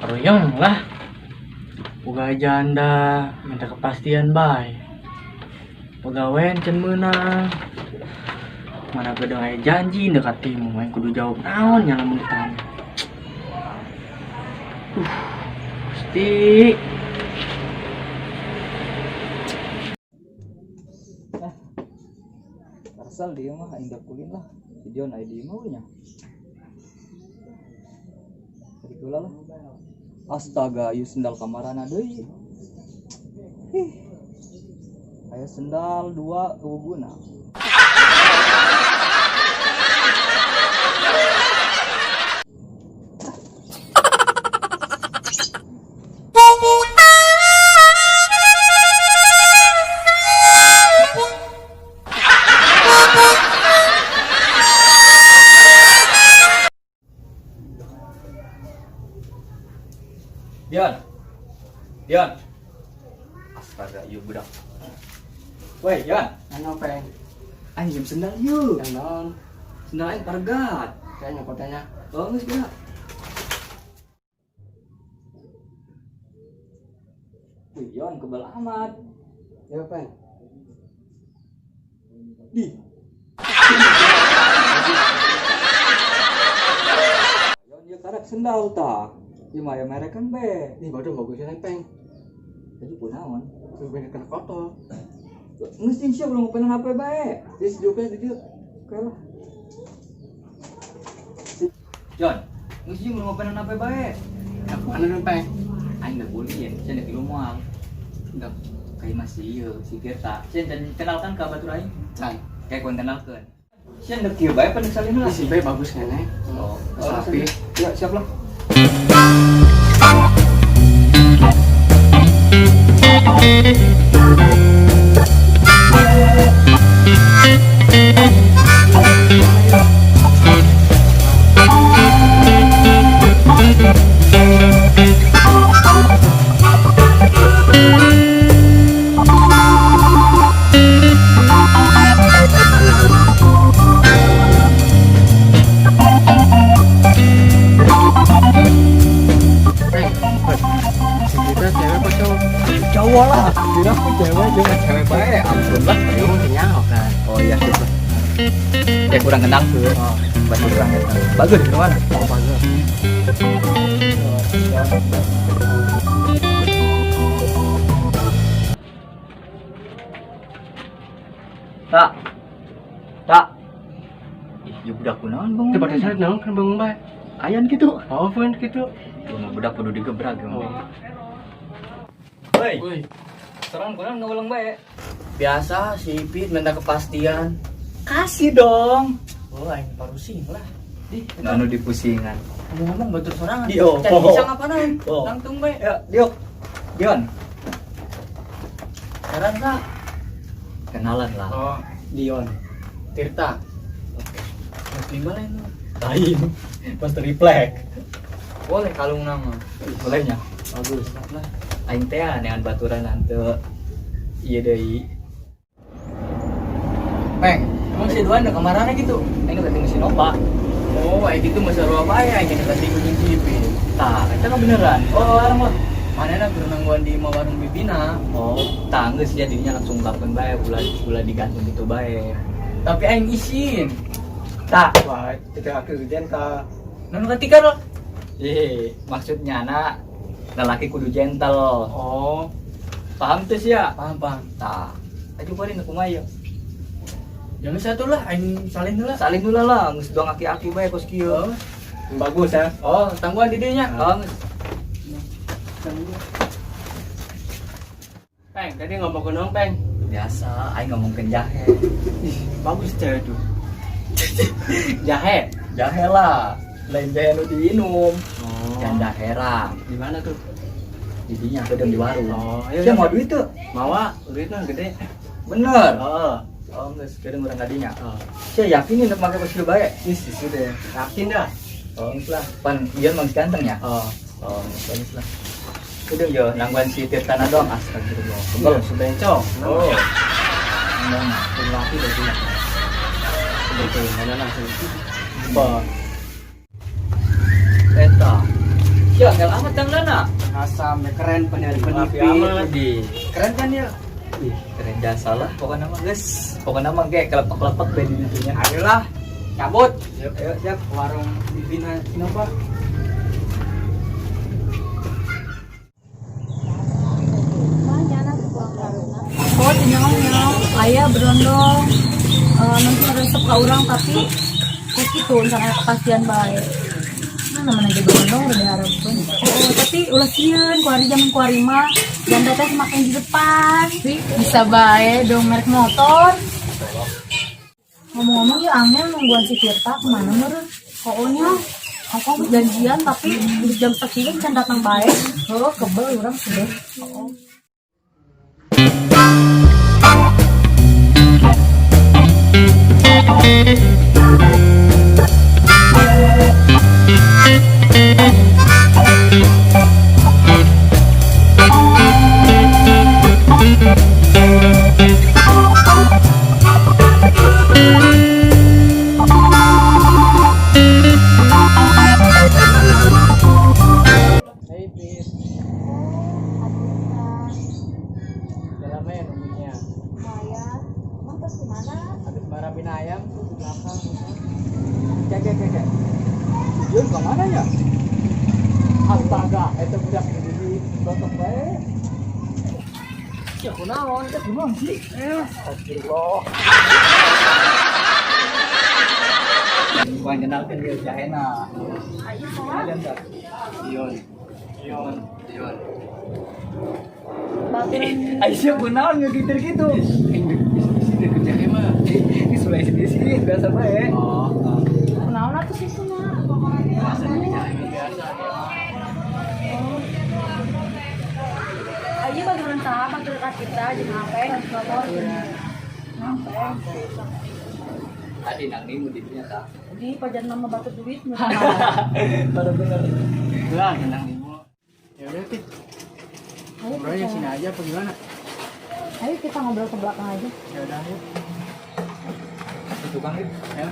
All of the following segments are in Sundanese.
Ruyeng lah. Boga janda, minta kepastian bae. Pegawai can meunang. Mana gedeng aya janji dekat timu, aing kudu jawab naon nya lamun ditanya. Gusti. Karsal dia mah aing kulin lah. Si Dion aya di imah nya. Tadi lah. Astaga, ieu sendal kamarana deui. Ih. Aya sendal dua euweuh. Dion. Dion. Astaga, ieu budak. Woi, Dion. Ano peng? Anjing sendal yuk. Yang naon? Sendal aing pargat. Kayaknya nyokotnya. Oh, geus geura. Wih, Dion kebal amat. Ya peng. Di. Dion ieu karek sendal tah. Ieu mah aya merek kan be. Ih, baru bagusnya peng. Jadi kunaon? Terus pengen kena kotor. Geus jeung sia belum ngopenan HP bae. Terus juga di dia. Oke lah. John, geus jeung belum ngopenan HP bae. Aku mana dong peng? Aing da kulin, sia da kilu moal. Udah kayak masih ieu si Tirta. Sia can kenalkan ka batur aing. Can. Kayak kuan kenalkeun. Sia ndek kieu bae pan salin lah. Ih, si bae bagus nenek. Oh, Sapi. Ya, siap lah. Peng. Si kita cewek apa cowok? Cowok lah. Kira aku cewek juga cewek bae. Ampun lah. Emang kenyal kan. Oh iya, siap lah. Ya kurang kenal tuh. Oh, Bagus kurang ya. Bagus di mana? oh bagus. Tak. Tak. Ih, ieu budak kunaon bang? Tiba tiba naon kan bangun bae. Ayan gitu. Oh, pun gitu. Ieu mah budak kudu digebrak ya. Oh. Hei, Woi, serang kunaon ngeulang bae. biasa si Ipit minta kepastian. Kasih dong. Oh, aing parusing lah. Di, anu dipusingan. Ngomong-ngomong batur sorangan. Di, oh. Can bisa ngapain? Oh. Langsung bae. Ya, Diok. Dion, Sekarang kak. kenalan lah. Oh, Dion. Tirta. Oke. Lima lah itu. Lain. Pas triplek. Boleh kalung nama. Bolehnya. Bagus lah. Aing teh neangan baturan ante. Iya deui. Peng, emang si Duan udah kamarana gitu? Aing udah si Nova. Oh, kayak gitu masa ruang apa ya? Aing dikasih kucing si Ipit. Tah, eta mah beneran. Oh, larang lah. Mana nak nangguan di imah warung bibina. Oh, tah geus jadinya langsung ungkapkeun bae ulah ulah digantung gitu bae. Tapi aing isin. Tah, Wah, tidak aku gentle. Nanu ketika lo. ih, maksudnya anak lelaki kudu gentle. Oh, Paham tuh sih ya? paham paham. Tah, aja bari nu kumaha ieu? Jangan satu lah, aing salin dulu lah. Salin dulu lah, geus doang aki-aki bae kos kieu. Oh, Bagus ya. oh tangguhan di dinya. Oh, geus. Peng, tadi ngomong ke nong, Peng. Biasa, aing ngomongkeun jahe. Ih, bagus cewek tuh. Jahe. Jahe lah, lain jahe nu diinum. Oh. Janda herang. Di mana tuh? Jadinya kedeng di warung. Oh, ayo. Sia mau duit tuh? Mawa, duitnya gede. Bener. Oh. Oh, geus kedeng urang kadinya. Oh. Sia yakin nih make kos kieu bae? Ih, sih deh. Yakin dah. Oh, geus lah. Pan ieu mah geus ganteng ya? Oh. Oh, geus lah. Udah yo nangguan si Tirtana doang astagfirullah. Kebel sebencong. Oh. Nang laki dari. Betul, mana langsung. Ba. Eta. Ya, ngel amat dangdana. Asam ya keren penil Rapi amat. Di. Keren kan ya? Ih, keren jasa lah pokoknya mah guys. Pokoknya mah kayak kelepak-kelepak bae di ditunya. Ayolah, cabut. Ayo, ayo siap. Warung Bibina Sinova. Oh, nyong ayah berondong. Nanti resep ke orang tapi kok gitu misalnya kepastian baik. Nah, namanya juga berondong udah diharapkan. Oh, tapi ulah sieun kuari zaman kuari mah janda teh semakin di depan. Bisa bae dong merek motor. Ngomong-ngomong ya Angel nungguan si Tirta kemana meureun? Pokoknya aku janjian tapi di jam sekian can datang bae. Oh, kebel urang sudah. Oh. Hey, Pit. Udah lama ya nunggunya. Lumayan. Emang terus kemana? Habis marapin ayam tuh di belakang. Kek kek kek. Jun kemana ya? Astaga, itu budak di batok bae. Ya kunaon, teh kunaon sih? Astagfirullah. Bukan kenalkan dia Jahena. Ayo, Kenalan tak? Dion. Dion. Dion. Baturan Aisyah kunaon ngegitir gitu. Ini isi kerja mah. Ini sulai sini biasa bae. Oh, kunaon atuh sih sana? biasa kerja biasa. Ayo baturan saha batur ka kita jeung apa motor. Tadi nang nimu di dinya tak. Di pajan nama batur duit mah. Pada bener. Udah, tenang nih. Ya udah, Pit. Ngobrolnya sini aja apa gimana? Ayo kita ngobrol ke belakang aja. Ya udah, ayo. Di tukang itu. Ya.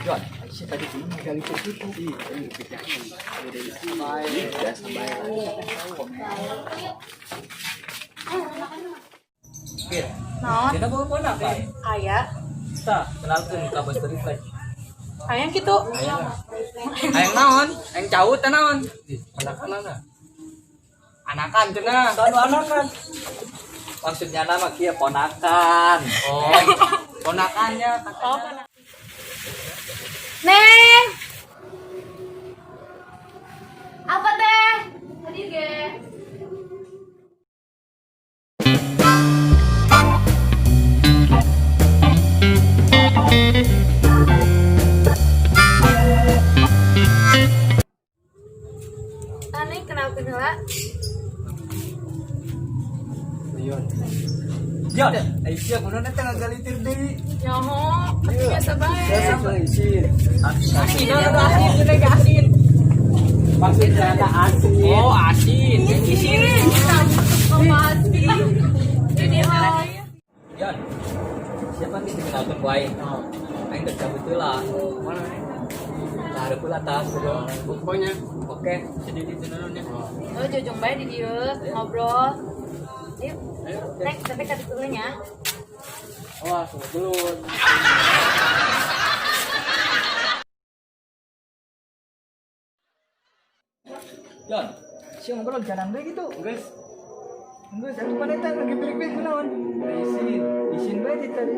Jon, Aisyah tadi kunaon ngegalitir gitu. Ih, ini kerja Beda isi. Biasa bae. Pir, Naon? Dina bawa ponakan. Aya. Tah, kenalkeun ka Bos Rifai. Hayang kitu. Hayang naon? Hayang caut teh naon? Ih, anakan ana. Anakan cenah. Sanu anakan. Maksudnya nama kia ponakan. Oh, ponakannya. Oh, Neng. Apa teh? Hadir ge. Neng kenalkeun heula. Dion. Jon, Aisyah kunaon eta ngagalitir deui. Nyaho, biasa bae. Biasa isi. Asin, asin, asin, asin. Maksudnya anak asin. Oh, asin. Asin. Jadi Jon, siapa nih dikenalkeun ku aing? Aing teh cabut heula. Mana nih? Nah, ada pula tas bro. Pokoknya Oke. sedikit cenderungnya. Oh, jojong bae di dieu ngobrol. Ayo, Ayo. Neng, tapi kata dulunya. Wah, dulu. Jon, si ngobrol jalan bae gitu. Guys. Geus, atuh mana eta lagi birik-birik kunaon? Isin, isin bae di tadi.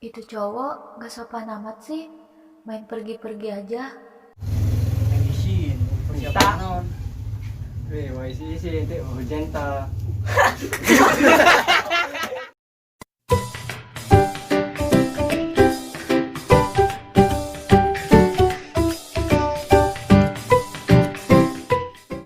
Itu cowok gak sopan amat sih, main pergi-pergi aja. Yang isin. Persiapan naon? Weh, wah isi isi itu hujan ta.